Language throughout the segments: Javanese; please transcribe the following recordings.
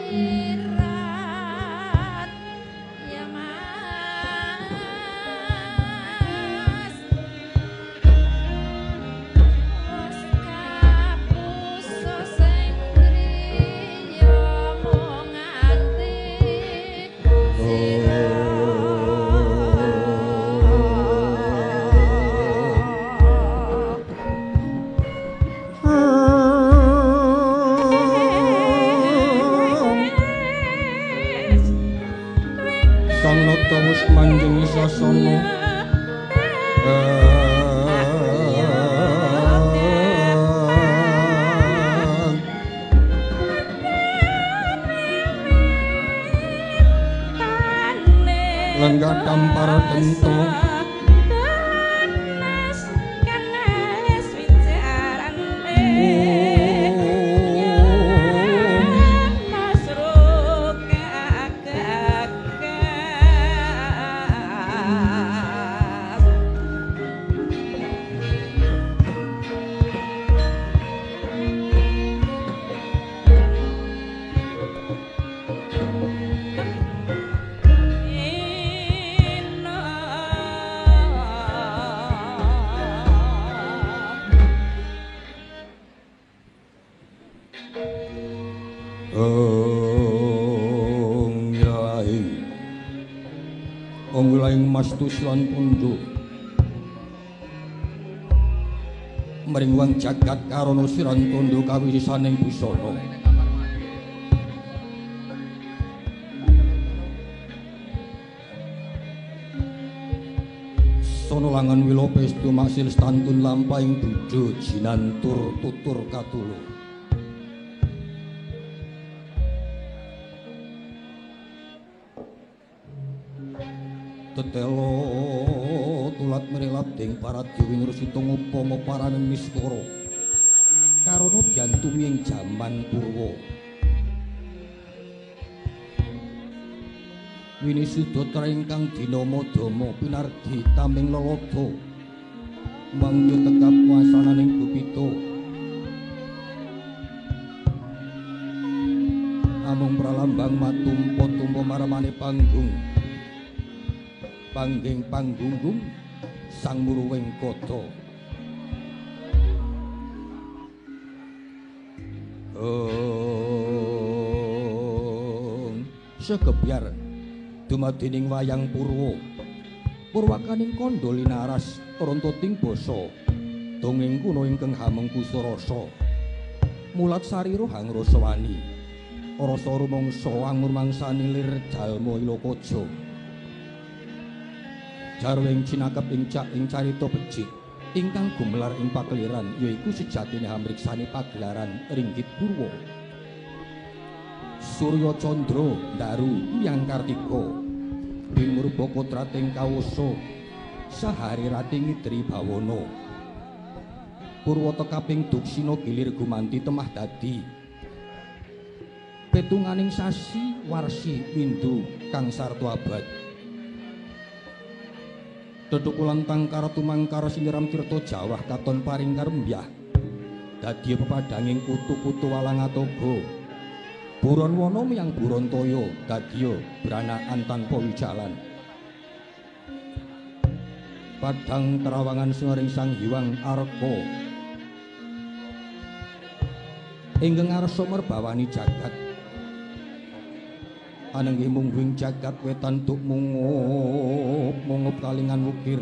Sirat ya Mas, wis kapuso sing griya mung nganti sirat. Sang nata wis manjing sasana. Lenggah tampar tento Ong Mas Tuslan Pundhu mringwang jagat karana siran tundhu kawisisaning busana. Sono langan wilopestu masil stantun lampahing dudu jinantur tutur katulo. Tetelo tulat merilap ding paradya winurusita ngupama paraning miskara karana diantumi ing jaman Purwa. Winisuda ingkang dinama Dama pinardi taming lelada mangya tekap wasananing gupita. Amung pralambang matumpa-tumpa maramane panggung pangging panggunggung sang muruwing kota. Segebyar dumadining wayang purwa purwakaning kandha linaras rontoting basa dongeng kuno ingkang hamengkusa rasa mulat sarira hangrasa wani rasa rumangsa angurmangsani lir jalma ilokaja. Jarwing cinakep ing cak ing carita becik ingkang gumelar ing pakeliran yaiku sejatine hamriksane pagelaran ringgit purwa. Surya Candra Ndaru Hyang Kartika pinurba kodrating kawasa sahari rati ngidri bawana. Purwa tekaping duksina gilir gumanti temah dadi petunganing sasi warsi windu kang sarta abad. Tetukulan tangkara tumangkara siniram tirta jawah katon paring karembyah dadi pepadanging kutu-kutu walangatoga. Buron wana miyang buron toya dadiya branaan tanpa wijalan. Padhang terawangan sinaring Sang Hyang Arka ingkang ngarsa merbawani jagat. Anenggih mungguing jagat wetan tuk mungup mungup kalingan wukir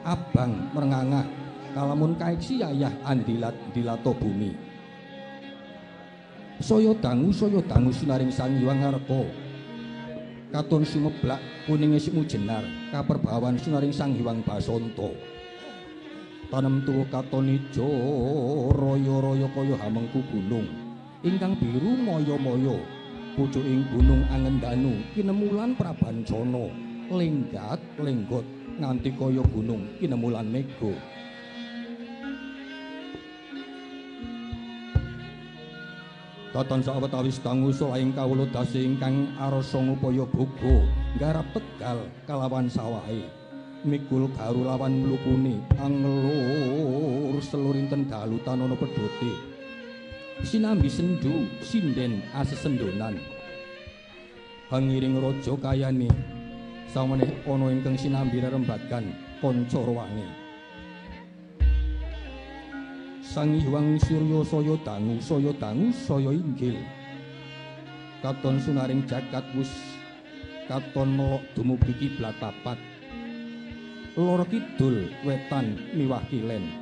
abang merengangah kalamun kaiksi yayah andilat dilato bumi. Saya dangu sinaring Sang Hyang Arka katon sumeblak kuninge simujenar kaperbawan sinaring Sang Hyang Basanta. Tanem tuwa katon ijo raya-raya kaya hamengku gunung ingkang biru maya-maya. Pucuking gunung Angendanu kinemulan Prabancana lenggat lenggot nganti kaya gunung kinemulan mega. Katon sawetawis dangu solaing kawula dasi ingkang arsa ngupaya boga nggarap Tegal kalawan sawahe mikul garu lawan mlukune angelur selurinten dalu tanana pedhote. Sinambi sendu sinden asesendonan Hangiring raja kayane saweneh ana ingkang sinambi rerembagan kanca ruwange. Sang Hyang Surya saya dangu, saya dangu, saya inggil. Katon sunaring jagat wus katon melok dumugi kiblat papat. Lor kidul, wetan miwah kilen.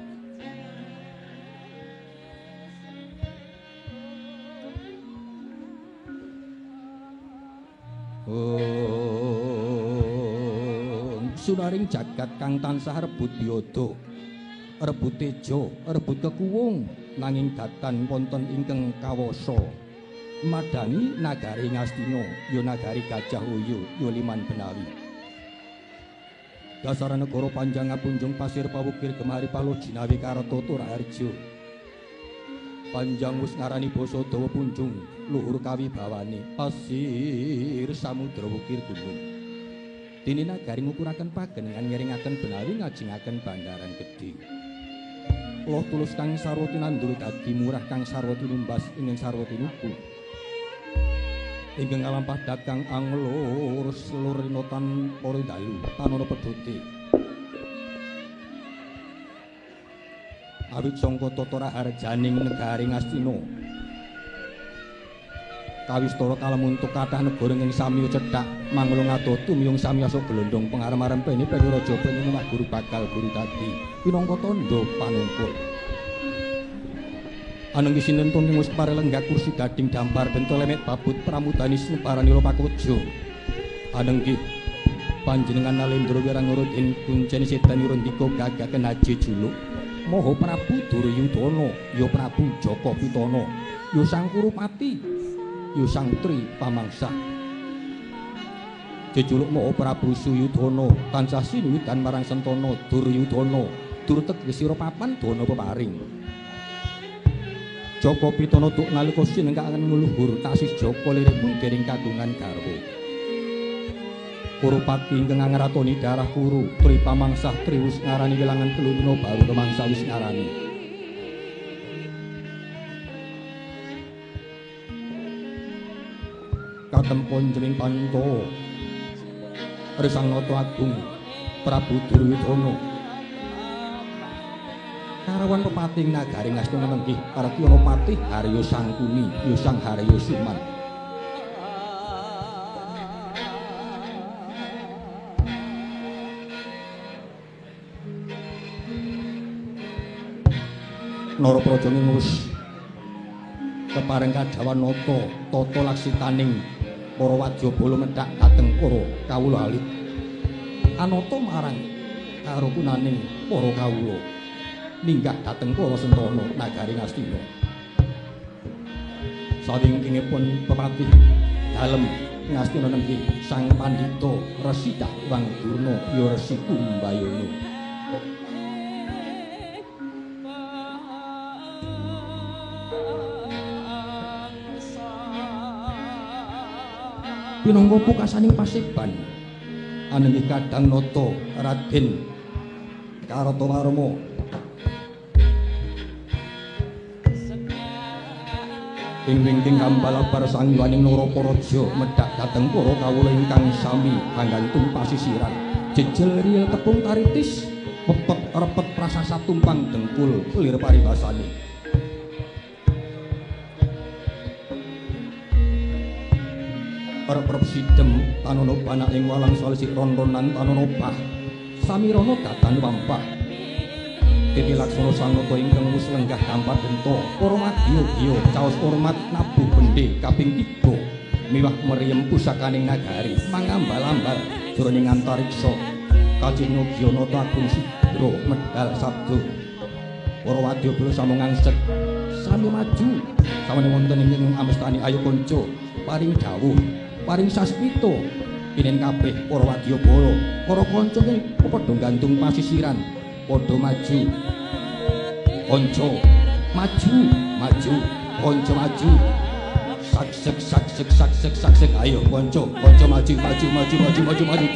Sunaring jagat kang tansah rebut biyada, rebut teja, rebut kekuwung, nanging datan wonten ingkang kawasa madhangi nagari Ngastina, ya nagari Gajah Oyo, ya Liman Benawi. Dasar negara panjang ngapunjung pasir pawukir gemari palo jinawi karta Turaharja. Panjang wis ngarani basa dawa punjung luhur kawibawane pasir samudra wukir gunung. Dene nagari ngukuraken pagenengan ngiringaken Benawi ngajengaken bandaran gedhe. Loh tulus kang sarwa tinandur dadi murah kang sarwa tinumbas ingkang sarwa tinuku. Ingkang ngalampah dagang anglur selur rina tanpa dalu tanana pedhote. Awit sangka tata raharjaning negari Ngastina kawistara kalemuntuk kathah negara ing samiya cedhak manglung ado tumiyung samiyasa glondong pengarem-arem peni peni raja peni omah guru bakal guru dadi pinangka tandha panungkul. Anenggi sinten tungking wis parelenggah kursi gading dampar bento lemek babut pramudani separanira pakuja. Anenggi panjenengan Nalendra Wirangara den kuncen sedan Randika gagaken haji juluk Maha Prabu Duryudana, ya Prabu Jaka Pitana, ya Sang Kurupati, ya Sang Tri Pamangsa. Jejuluk Maha Prabu Suyudana tansah sinuyudan marang Sentana Duryudana, dur tegesira papan dana peparing. Jaka Pitana duk nalika sinengkaken ngluhur tasis Jaka liripun dening kagungan garwa. Kurupati ingkang ngratoni darah Kuru, Tri Pamangsah Tri wis ngarani wilangan telu dina baru kemangsa wis ngarani. Katempon jeming panto Risang Nata Agung Prabu Duryudana. Karawan pepating nagari Ngastina nenggih Parkyana Patih Harya Sangkuni ya Sang Harya Suman. Narapraja wis kepareng kadhawan nata tata laksitaning para wadyabala medhak dhateng para kawula alit. Anata marang karukunaning para kawula minggah dhateng para sentana nagari Ngastina. Sawingkingipun pepatih dalem Ngastina nenggih Sang Pandhita Resi Dahwang Durna ya Resi Kumbayana. Pinangka pukasaning paseban anenggih kadang nata Raden Kartawarma ing wingking kambalabar sangwaning Naraparaja medhak dhateng para kawula ingkang sami hanggantung pasisiran jejel riyel tepung taritis pepet repet prasasa tumpang dengkul lir paribasane. Rep-rep sidem tanono banak ing walang salisik ron-ronan tanono bah samirana datan wampah. Titi laksana sanata ingkang wis lenggah dampar genta para madya caos hormat nabuh bendhe kaping 3 miwah meriem pusakaning nagari mangambal-ambal jroning antariksa kacihna Gyanata Agung Sidra medal sabda. Para wadyabala sampun ngangsek sami maju samene wonten ing amestani ayo kanca paring dawuh paring saspita pinen kabeh para wadyabala para kanca padha gantung pasisiran padha maju kanca maju maju kanca maju saksek saksek saksek saksek ayo kanca kanca maju maju maju maju maju maju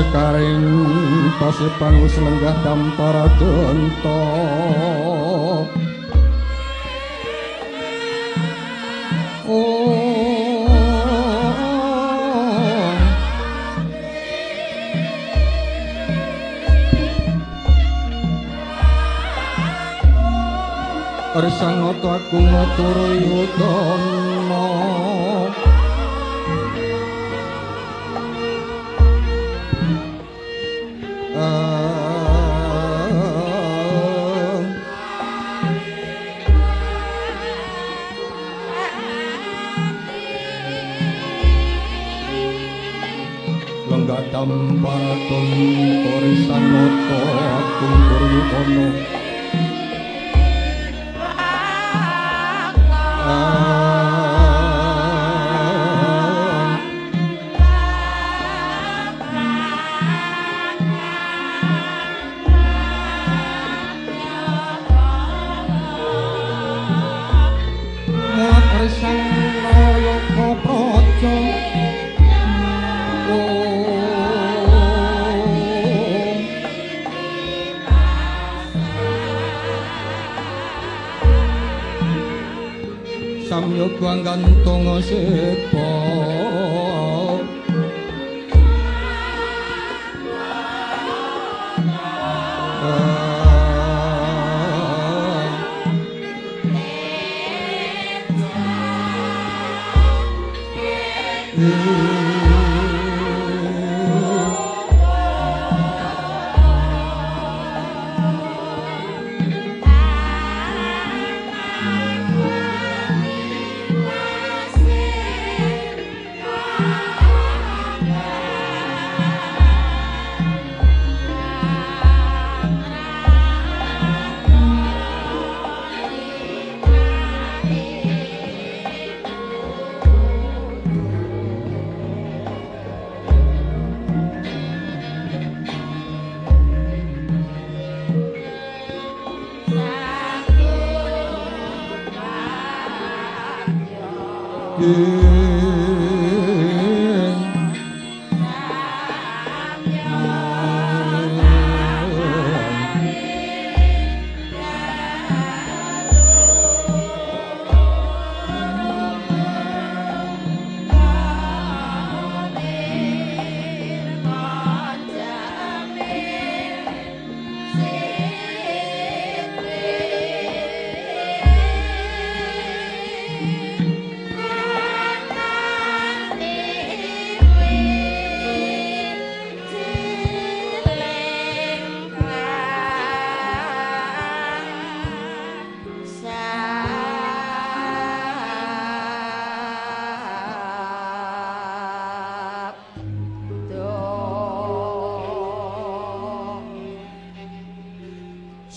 Sekaring pasepan wis lenggah damparadanta. Resangata agung Turyudana. Lenggah damparadanta Resangata agung Turyudana. Samyoga gantung sepo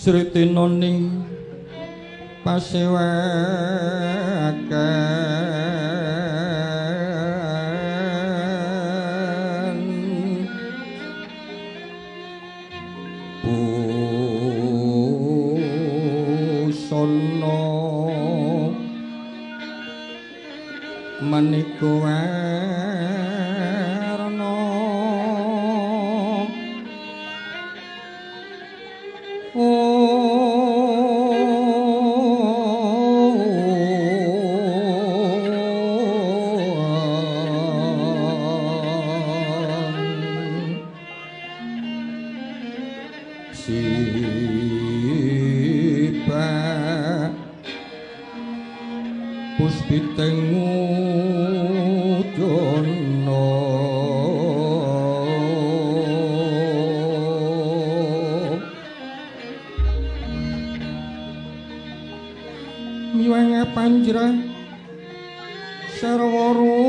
Sritinoning pasewakan busana maneka warna. Sipa puspiteng mudana miwenge panjra sarwa rukma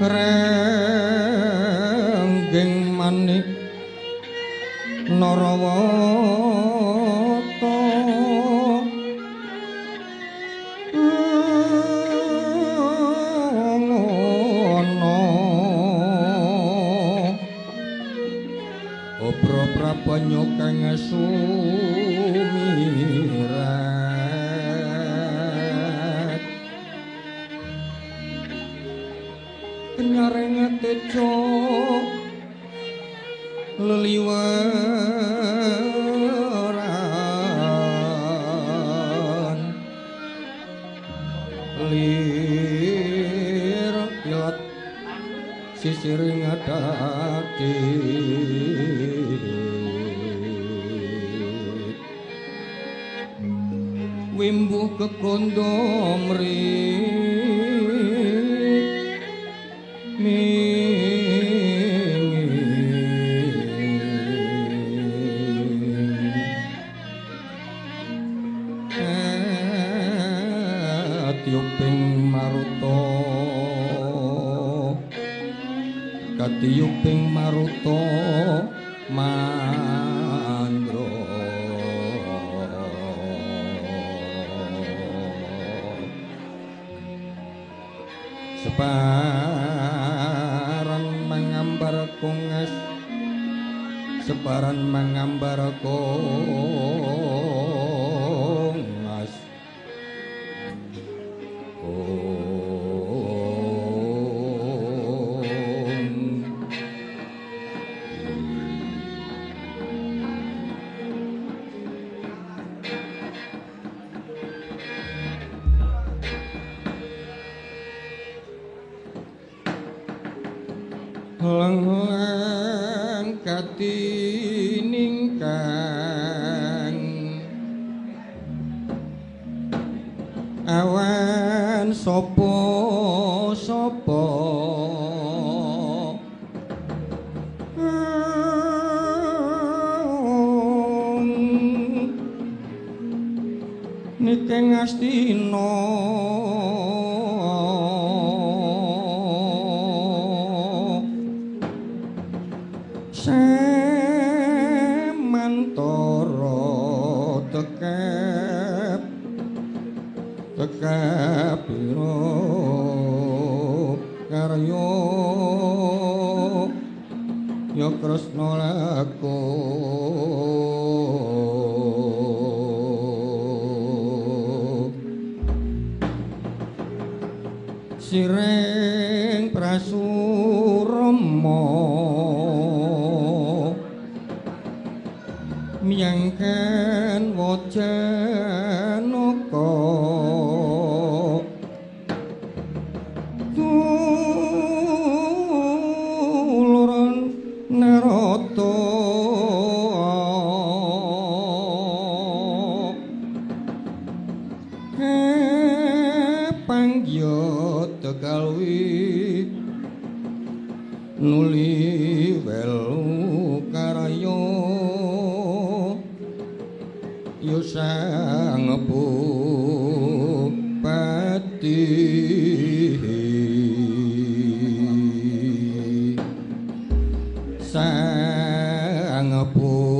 rengging manik Narawata ngono obro prabanya kang sumirat. Kenyareng tejo leliweran lir kilat sisiring dadi wimbuh kekondo mri Katiyuping maruta katiyuping maruta mandra sebaran mengambar kongas sebaran mengambar kongas Leng katiningkang awan sapa sapa nikeng astina semantara tekep tekep biro karya ya Kresna laku siring prasurama miyangken wajanaka tuluran narata kepangya tegalwi nuli welu karya ya sang bupati sang bupati.